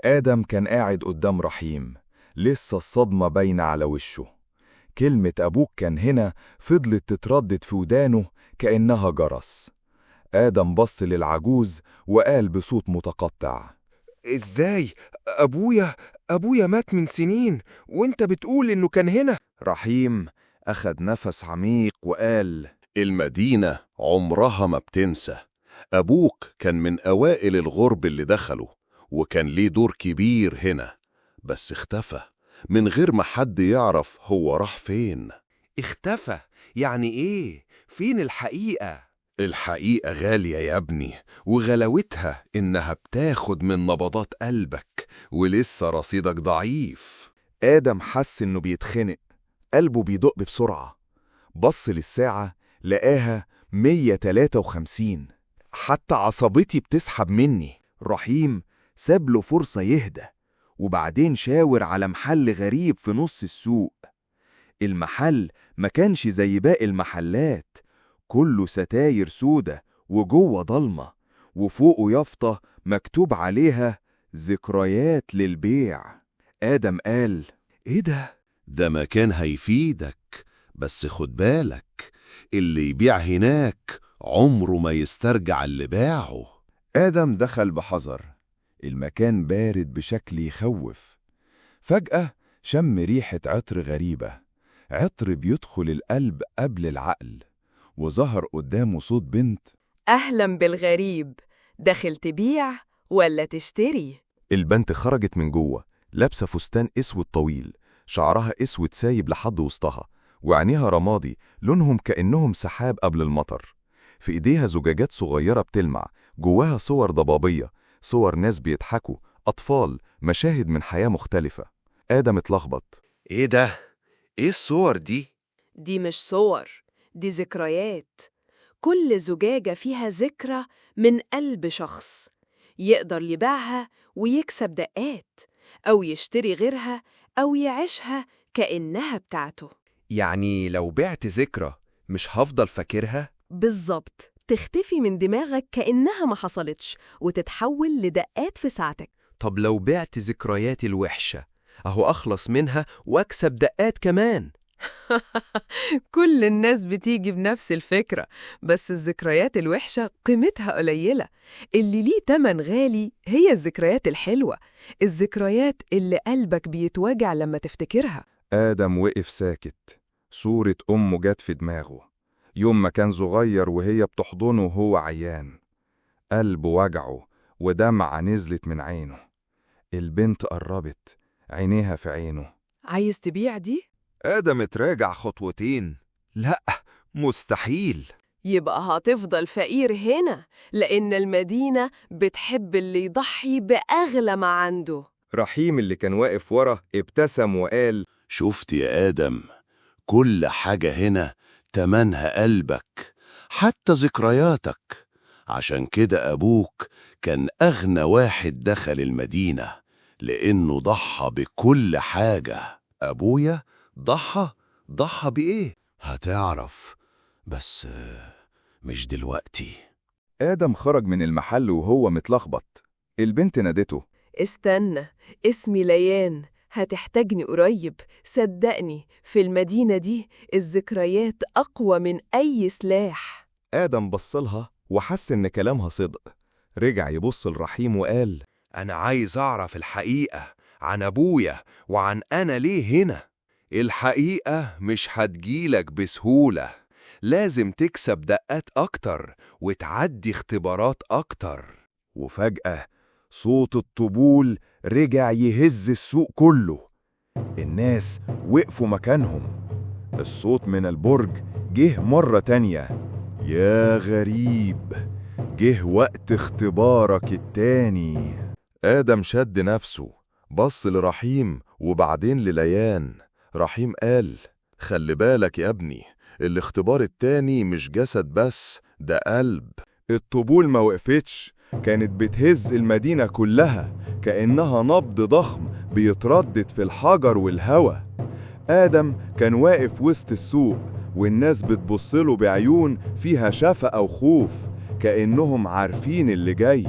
آدم كان قاعد قدام رحيم، لسه الصدمة باينة على وشه. كلمة أبوك كان هنا فضلت تتردد في ودانه كأنها جرس. آدم بص للعجوز وقال بصوت متقطع: إزاي؟ أبويا مات من سنين وإنت بتقول إنه كان هنا. رحيم أخد نفس عميق وقال: المدينة عمرها ما بتنسى. أبوك كان من أوائل الغرب اللي دخلوا، وكان ليه دور كبير هنا، بس اختفى من غير ما حد يعرف هو راح فين. اختفى؟ يعني إيه؟ فين الحقيقة؟ الحقيقة غالية يا ابني، وغلاوتها إنها بتاخد من نبضات قلبك، ولسه رصيدك ضعيف. آدم حس إنه بيتخنق، قلبه بيدق بسرعة. بص للساعة لقاها 153. حتى عصبتي بتسحب مني. رحيم ساب له فرصة يهدى، وبعدين شاور على محل غريب في نص السوق. المحل ما كانش زي باقي المحلات، كله ستاير سودة وجوه ضلمة، وفوقه يافطة مكتوب عليها ذكريات للبيع. آدم قال: إيه ده؟ ده مكان هيفيدك، بس خد بالك، اللي يبيع هناك عمره ما يسترجع اللي باعه. آدم دخل بحذر. المكان بارد بشكل يخوف. فجأة شم ريحة عطر غريبة، عطر بيدخل القلب قبل العقل. وظهر قدامه صوت بنت: أهلا بالغريب، داخل تبيع ولا تشتري؟ البنت خرجت من جوه لابسة فستان أسود طويل، شعرها أسود سايب لحد وسطها، وعينيها رمادي لونهم كأنهم سحاب قبل المطر. في إيديها زجاجات صغيرة بتلمع، جواها صور ضبابية، صور ناس بيضحكوا، أطفال، مشاهد من حياة مختلفة. آدم اتلخبط. إيه ده؟ إيه الصور دي؟ دي مش صور، دي ذكريات. كل زجاجة فيها ذكرى من قلب شخص يقدر يبيعها ويكسب دقات، أو يشتري غيرها، أو يعيشها كأنها بتاعته. يعني لو بعت ذكرى مش هفضل فاكرها؟ بالظبط، تختفي من دماغك كأنها ما حصلتش وتتحول لدقات في ساعتك. طب لو بعت ذكرياتي الوحشة، أهو أخلص منها وأكسب دقات كمان. كل الناس بتيجي بنفس الفكرة، بس الذكريات الوحشة قيمتها قليلة. اللي ليه تمن غالي هي الذكريات الحلوة، الذكريات اللي قلبك بيتوجع لما تفتكرها. آدم وقف ساكت. صورة أمه جت في دماغه يوم ما كان صغير وهي بتحضنه وهو عيان. قلبه وجعه ودمعة نزلت من عينه. البنت قربت، عينيها في عينه. عايز تبيع دي؟ آدم اتراجع خطوتين. لأ، مستحيل. يبقى هتفضل فقير هنا، لأن المدينة بتحب اللي يضحي بأغلى ما عنده. رحيم اللي كان واقف ورا ابتسم وقال: شفت يا آدم، كل حاجة هنا تمنها قلبك، حتى ذكرياتك. عشان كده أبوك كان أغنى واحد دخل المدينة، لأنه ضحى بكل حاجة. أبويا ضحى؟ ضحى بإيه؟ هتعرف، بس مش دلوقتي. آدم خرج من المحل وهو متلخبط. البنت نادته: استنى، اسمي ليان، هتحتاجني قريب. صدقني، في المدينة دي الذكريات أقوى من أي سلاح. آدم بصلها وحس إن كلامها صدق. رجع يبص لرحيم وقال: أنا عايز أعرف الحقيقة عن أبويا وعن أنا ليه هنا. الحقيقة مش هتجيلك بسهولة، لازم تكسب دقات أكتر وتعدي اختبارات أكتر. وفجأة صوت الطبول رجع يهز السوق كله. الناس وقفوا مكانهم. الصوت من البرج جه مرة تانية: يا غريب، جه وقت اختبارك التاني. آدم شد نفسه، بص لرحيم وبعدين لليان. رحيم قال: خلي بالك يا ابني، الاختبار التاني مش جسد بس، ده قلب. الطبول ما وقفتش، كانت بتهز المدينة كلها كأنها نبض ضخم بيتردد في الحجر والهوا. آدم كان واقف وسط السوق والناس بتبصله بعيون فيها شفقة وخوف، كأنهم عارفين اللي جاي.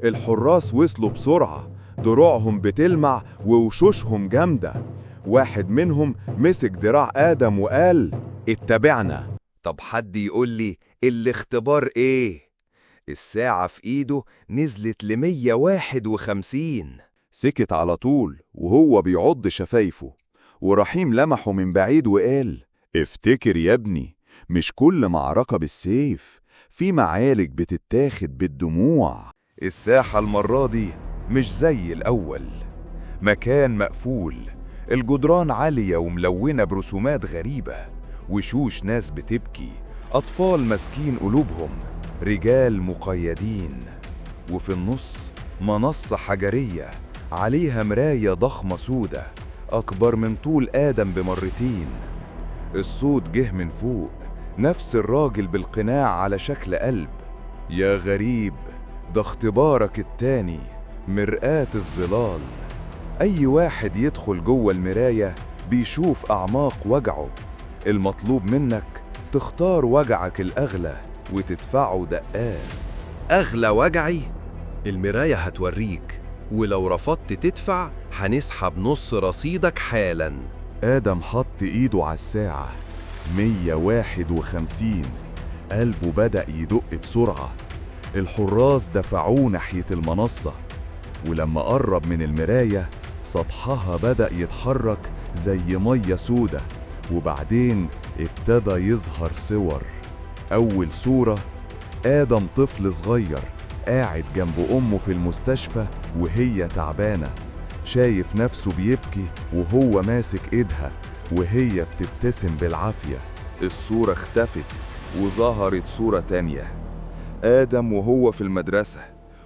الحراس وصلوا بسرعة، دروعهم بتلمع ووشوشهم جامدة. واحد منهم مسك دراع آدم وقال: اتبعنا. طب حد يقول لي الاختبار إيه؟ الساعة في إيده نزلت ل151. سكت على طول وهو بيعض شفايفه، ورحيم لمحه من بعيد وقال: افتكر يا ابني، مش كل معركة بالسيف، في معارك بتتاخد بالدموع. الساحة المرة دي مش زي الأول، مكان مقفول، الجدران عالية وملونة برسومات غريبة، وشوش ناس بتبكي، أطفال ماسكين قلوبهم، رجال مقيدين، وفي النص منصة حجرية عليها مراية ضخمة سودة أكبر من طول آدم بمرتين. الصوت جه من فوق، نفس الراجل بالقناع على شكل قلب: يا غريب، ده اختبارك التاني، مرآة الظلال. أي واحد يدخل جوه المراية بيشوف أعماق وجعه. المطلوب منك تختار وجعك الأغلى وتدفعه دقات. أغلى وجعي؟ المراية هتوريك، ولو رفضت تدفع هنسحب نص رصيدك حالاً. آدم حط إيده على الساعة، 151. قلبه بدأ يدق بسرعة. الحراس دفعوه ناحية المنصة، ولما قرب من المراية سطحها بدأ يتحرك زي مية سودة، وبعدين ابتدى يظهر صور. أول صورة آدم طفل صغير قاعد جنب أمه في المستشفى وهي تعبانة، شايف نفسه بيبكي وهو ماسك إيدها وهي بتبتسم بالعافية. الصورة اختفت وظهرت صورة تانية، آدم وهو في المدرسة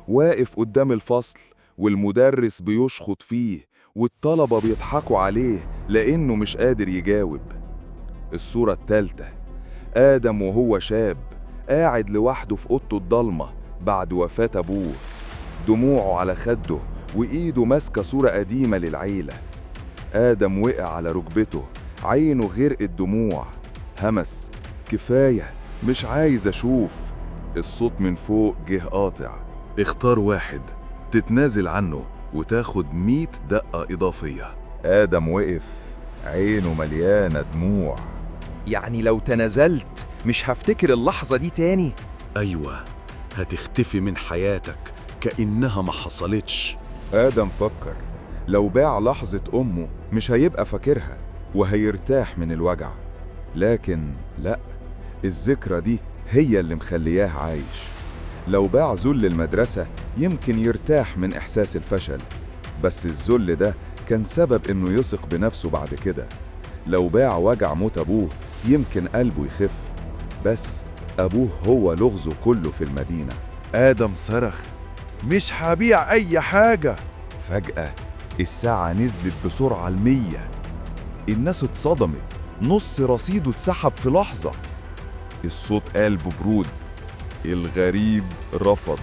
واقف قدام الفصل والمدرس بيشخط فيه والطلبة بيضحكوا عليه لأنه مش قادر يجاوب. الصورة التالتة آدم وهو شاب قاعد لوحده في أوضته الضلمة بعد وفاة أبوه، دموعه على خده وإيده ماسكة صورة قديمة للعيلة. آدم وقع على ركبته، عينه غرقت دموع، همس: كفاية، مش عايز أشوف. الصوت من فوق جه قاطع: اختار واحد تتنازل عنه وتاخد 100 دقة إضافية. آدم وقف، عينه مليانة دموع. يعني لو تنازلت مش هفتكر اللحظة دي تاني؟ أيوة، هتختفي من حياتك كأنها ما حصلتش. آدم فكر لو باع لحظة أمه مش هيبقى فاكرها وهيرتاح من الوجع، لكن لأ، الذكرى دي هي اللي مخلياه عايش. لو باع ذل المدرسة يمكن يرتاح من إحساس الفشل، بس الذل ده كان سبب إنه يثق بنفسه بعد كده. لو باع وجع موت أبوه يمكن قلبه يخف، بس أبوه هو لغزه كله في المدينة. آدم صرخ: مش هبيع أي حاجة. فجأة الساعة نزلت بسرعة 100. الناس اتصدمت، نص رصيده اتسحب في لحظة. الصوت قال ببرود: الغريب رفض،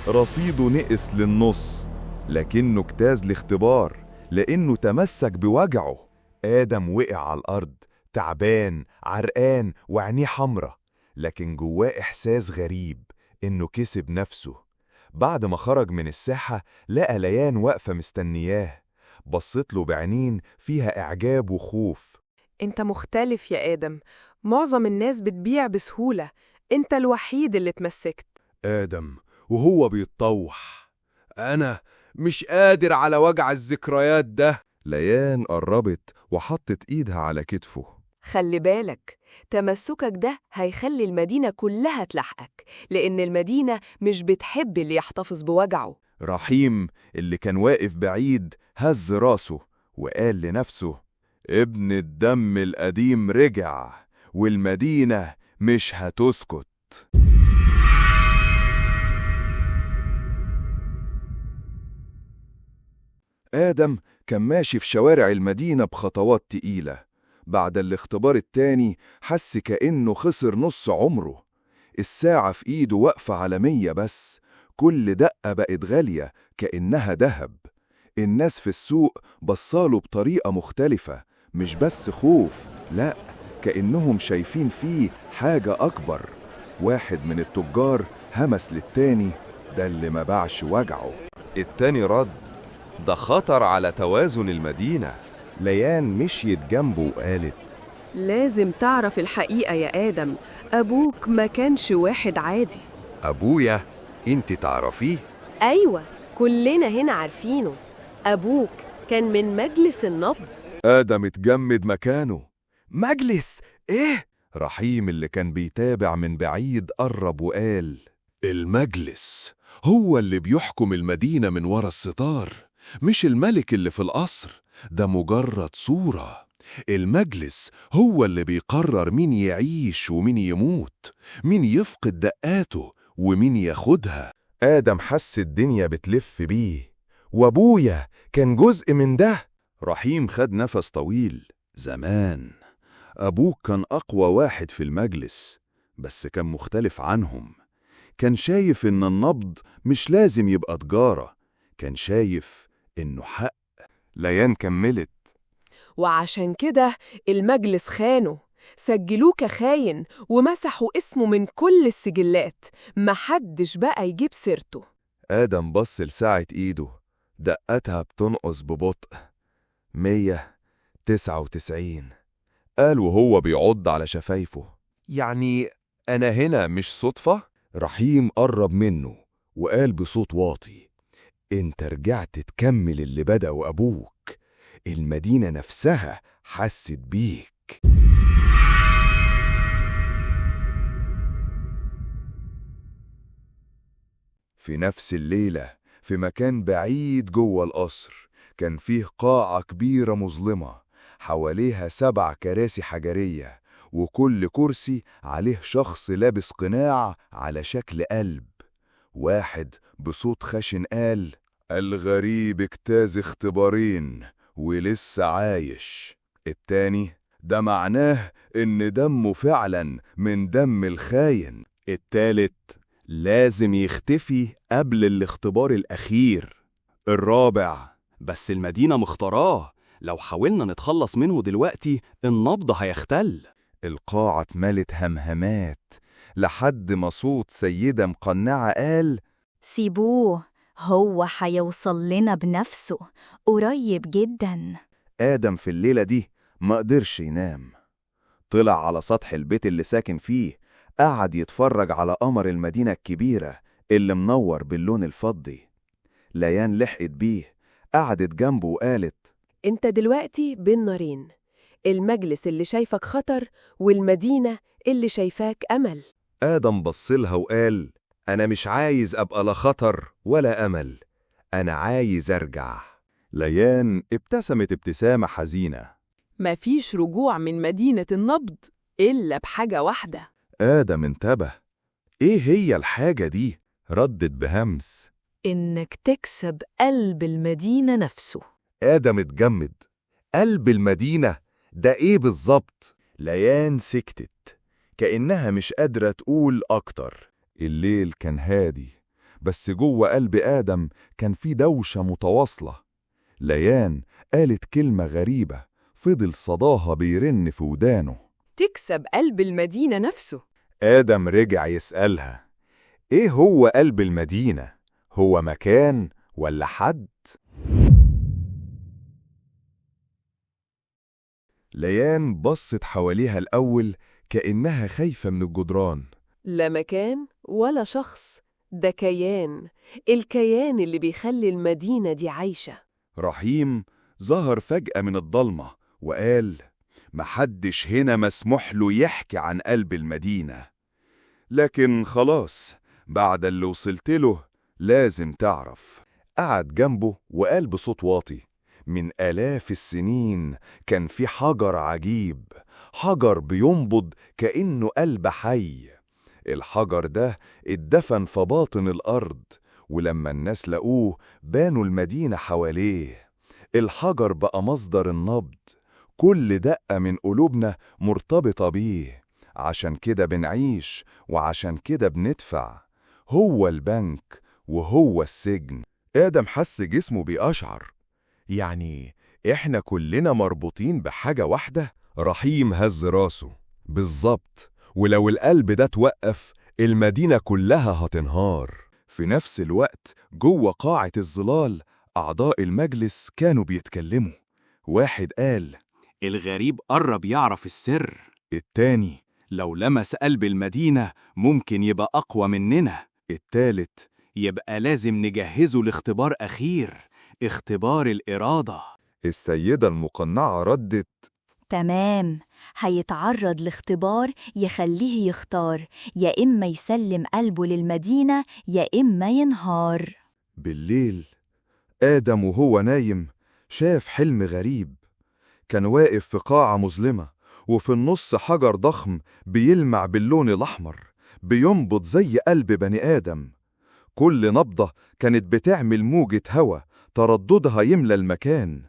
رصيده نقص للنص، لكنه اجتاز الاختبار لأنه تمسك بوجعه. آدم وقع على الأرض تعبان عرقان وعينيه حمرة، لكن جواه إحساس غريب إنه كسب نفسه. بعد ما خرج من الساحة لقى ليان واقفة مستنياه، بصت له بعينين فيها إعجاب وخوف. أنت مختلف يا آدم، معظم الناس بتبيع بسهولة، أنت الوحيد اللي اتمسكت. آدم وهو بيتطوح: أنا مش قادر على وجع الذكريات ده. ليان قربت وحطت إيدها على كتفه. خلي بالك، تمسكك ده هيخلي المدينة كلها تلحقك، لأن المدينة مش بتحب اللي يحتفظ بوجعه. رحيم اللي كان واقف بعيد هز راسه وقال لنفسه: ابن الدم القديم رجع، والمدينة مش هتسكت. آدم كان ماشي في شوارع المدينة بخطوات تقيلة. بعد الاختبار التاني حس كأنه خسر نص عمره. الساعة في إيده واقفة على 100 بس، كل دقة بقت غالية كأنها ذهب. الناس في السوق بصاله بطريقة مختلفة، مش بس خوف، لأ، كأنهم شايفين فيه حاجة أكبر. واحد من التجار همس للتاني: ده اللي ما باعش وجعه. التاني رد: ده خطر على توازن المدينة. ليان مشيت جنبه وقالت: لازم تعرف الحقيقة يا آدم، أبوك ما كانش واحد عادي. أبويا؟ أنت تعرفيه؟ أيوة، كلنا هنا عارفينه. أبوك كان من مجلس النبض. آدم اتجمد مكانه. مجلس إيه؟ رحيم اللي كان بيتابع من بعيد قرب وقال: المجلس هو اللي بيحكم المدينة من ورا الستار، مش الملك اللي في القصر، ده مجرد صورة. المجلس هو اللي بيقرر مين يعيش ومين يموت، مين يفقد دقاته ومين ياخدها. آدم حس الدنيا بتلف بيه، وأبويا كان جزء من ده. رحيم خد نفس طويل. زمان أبوك كان أقوى واحد في المجلس، بس كان مختلف عنهم. كان شايف إن النبض مش لازم يبقى تجارة، كان شايف إنه حق. ليان كملت: وعشان كده المجلس خانه، سجلوه كخاين ومسحوا اسمه من كل السجلات، محدش بقى يجيب سيرته. آدم بص لساعة إيده، دقتها بتنقص ببطء. 199. قال وهو بيعض على شفايفه: يعني أنا هنا مش صدفة؟ رحيم قرب منه وقال بصوت واطي: انت رجعت تكمل اللي بدأه أبوك، المدينة نفسها حست بيك. في نفس الليلة، في مكان بعيد جوه القصر، كان فيه قاعة كبيرة مظلمة، حواليها 7 كراسي حجرية، وكل كرسي عليه شخص لابس قناع على شكل قلب. واحد بصوت خشن قال: الغريب اجتاز اختبارين ولسه عايش. التاني: ده معناه إن دمه فعلا من دم الخاين. التالت: لازم يختفي قبل الاختبار الأخير. الرابع: بس المدينة مختاراه، لو حاولنا نتخلص منه دلوقتي النبض هيختل. القاعة اتملت همهمات لحد ما صوت سيدة مقنعة قال: سيبوه، هو هيوصل لنا بنفسه قريب جدا. آدم في الليلة دي ما قدرش ينام. طلع على سطح البيت اللي ساكن فيه، قعد يتفرج على قمر المدينة الكبيرة اللي منور باللون الفضي. ليان لحقت بيه، قعدت جنبه وقالت: انت دلوقتي بين نارين، المجلس اللي شايفك خطر والمدينة اللي شايفاك أمل. آدم بصلها وقال: أنا مش عايز أبقى لا خطر ولا أمل، أنا عايز أرجع. ليان ابتسمت ابتسامة حزينة. مفيش رجوع من مدينة النبض إلا بحاجة واحدة. آدم انتبه، إيه هي الحاجة دي؟ ردت بهمس: إنك تكسب قلب المدينة نفسه. آدم اتجمد. قلب المدينة ده إيه بالظبط؟ ليان سكتت كأنها مش قادرة تقول أكتر. الليل كان هادي، بس جوه قلب آدم كان في دوشة متواصلة. ليان قالت كلمة غريبة فضل صداها بيرن في ودانه: تكسب قلب المدينة نفسه. آدم رجع يسألها: إيه هو قلب المدينة؟ هو مكان ولا حد؟ ليان بصت حواليها الأول كأنها خايفة من الجدران. لا مكان ولا شخص، ده كيان، الكيان اللي بيخلي المدينة دي عايشة. رحيم ظهر فجأة من الضلمة وقال: محدش هنا مسموح له يحكي عن قلب المدينة، لكن خلاص بعد اللي وصلت له لازم تعرف. قعد جنبه وقال بصوت واطي: من آلاف السنين كان في حجر عجيب، حجر بينبض كأنه قلب حي. الحجر ده اتدفن في باطن الأرض، ولما الناس لقوه بانوا المدينة حواليه. الحجر بقى مصدر النبض، كل دقة من قلوبنا مرتبطة بيه، عشان كده بنعيش وعشان كده بندفع. هو البنك وهو السجن. آدم حس جسمه بيقشعر، يعني إحنا كلنا مربوطين بحاجة واحدة؟ رحيم هز راسه: بالظبط، ولو القلب ده توقف المدينة كلها هتنهار. في نفس الوقت جوه قاعة الظلال أعضاء المجلس كانوا بيتكلموا. واحد قال: الغريب قرب يعرف السر. التاني: لو لمس قلب المدينة ممكن يبقى أقوى مننا. التالت: يبقى لازم نجهزه لاختبار أخير، اختبار الإرادة. السيدة المقنعة ردت: تمام، هيتعرض لاختبار يخليه يختار، يا إما يسلم قلبه للمدينة يا إما ينهار. بالليل آدم وهو نايم شاف حلم غريب. كان واقف في قاعة مظلمة، وفي النص حجر ضخم بيلمع باللون الأحمر، بينبض زي قلب بني آدم. كل نبضة كانت بتعمل موجة هوا ترددها يملى المكان.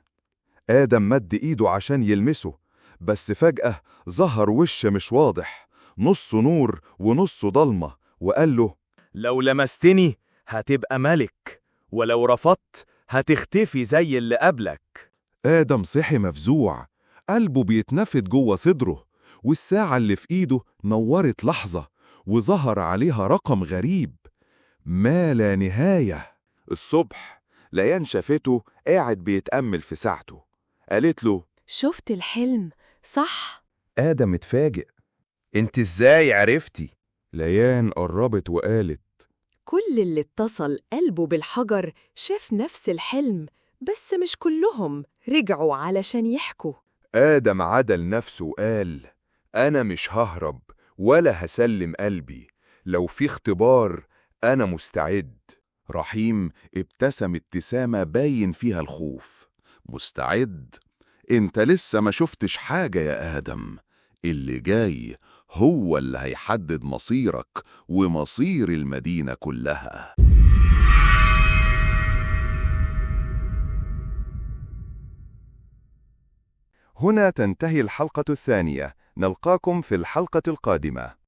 آدم مد إيده عشان يلمسه، بس فجأة ظهر وش مش واضح، نصه نور ونصه ضلمة، وقال له: لو لمستني هتبقى ملك، ولو رفضت هتختفي زي اللي قبلك. آدم صحي مفزوع، قلبه بيتنفد جوه صدره، والساعة اللي في إيده نورت لحظة وظهر عليها رقم غريب، ما لا نهاية. الصبح ليان شافته قاعد بيتأمل في ساعته، قالت له: شفت الحلم صح؟ آدم اتفاجئ. انت ازاي عرفتي؟ ليان قربت وقالت: كل اللي اتصل قلبه بالحجر شاف نفس الحلم، بس مش كلهم رجعوا علشان يحكوا. آدم عدل نفسه وقال: أنا مش ههرب ولا هسلم قلبي، لو في اختبار أنا مستعد. رحيم ابتسم ابتسامة باين فيها الخوف. مستعد؟ انت لسه ما شفتش حاجة يا آدم. اللي جاي هو اللي هيحدد مصيرك ومصير المدينة كلها. هنا تنتهي الحلقة الثانية، نلقاكم في الحلقة القادمة.